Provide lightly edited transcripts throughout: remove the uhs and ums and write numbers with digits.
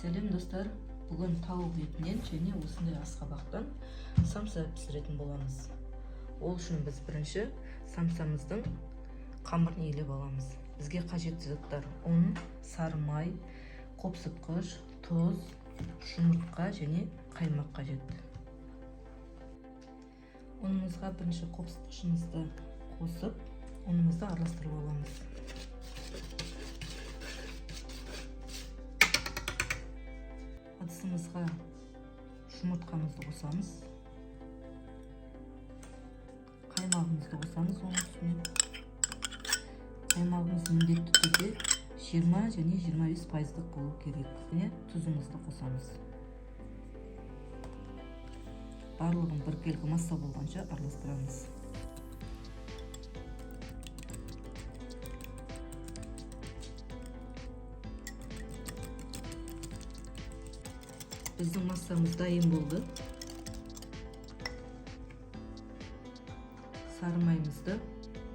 Сәлем достар, бүгін тауық етінен және осындай асқабақтан самса пісіретін боламыз. Ол үшін біз бірінші самсамыздың қамырын илеп аламыз. Бізге қажетті заттар: ұн, сары май, қопсытқыш, тұз, жұмыртқа және қаймақ қажет. Ұнымызға бірінші қопсытқышымызды қосып, ұнымызды араластырып аламыз. Ыдысымызға жұмыртқамызды қосамыз, қаймағымызды қосамыз. Оның үстіне қаймағымыз міндетті түрде 20 және 25% болу керек. Және тұзымызды қосамыз. Барлығын біркелкі масса болғанша араластырамыз. Біздің массамыз дайын болды. Сары майымызды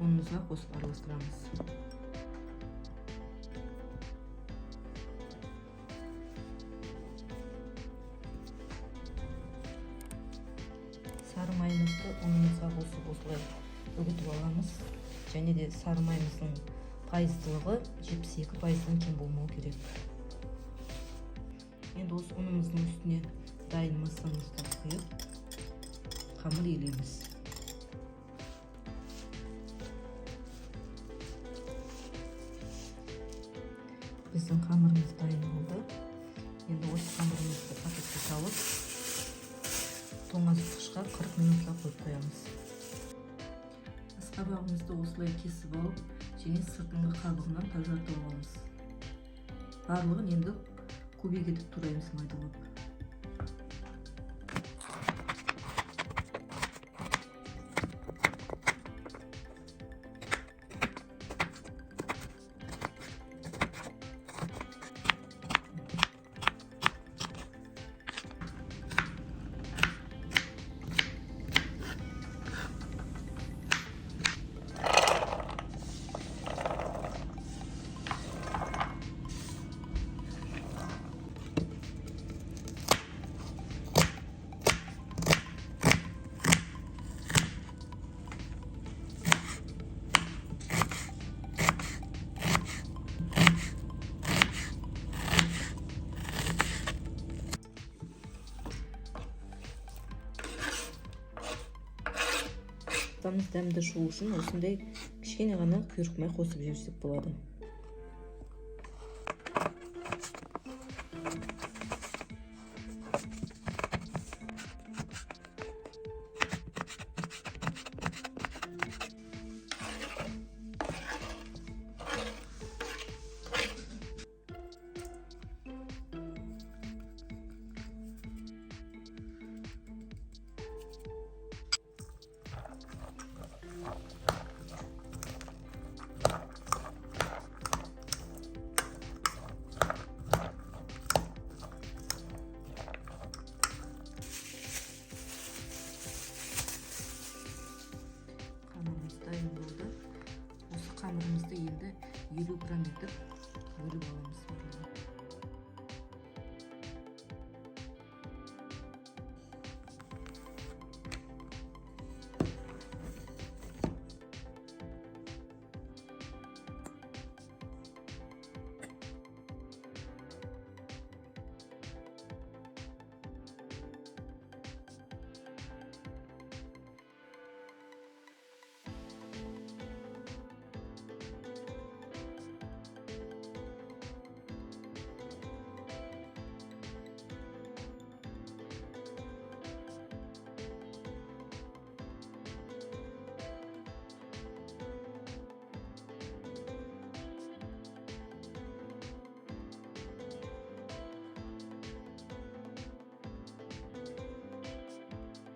ұнымызға қосып араластырамыз. Сары майымызды ұнымызға қосып осылай үгітіп аламыз. Және де сары майымыздың пайыздылығы 72%-дан кем болмау керек. Енді осы ұнымыздың үстіне дайын массамызды құйып, қамыр илейміз. Біздің қамырымыз дайын болды. Енді осы қамырымызды пакетке салып, тоңазытқышқа 40 минутқа қойып қоямыз. Асқабағымызды осылай кесіп алып, және сыртыңғы қабығынан тазартып аламыз. Барлығын енді кубик етіп тураймыз майдалап. Самсамыз дәмді шығу үшін осындай кішкене ғана құйрық май қосып жіберсек болады. Қамырымыз дайын болды. Осы қамырымызды енді 50 грамм етіп бөліп аламыз.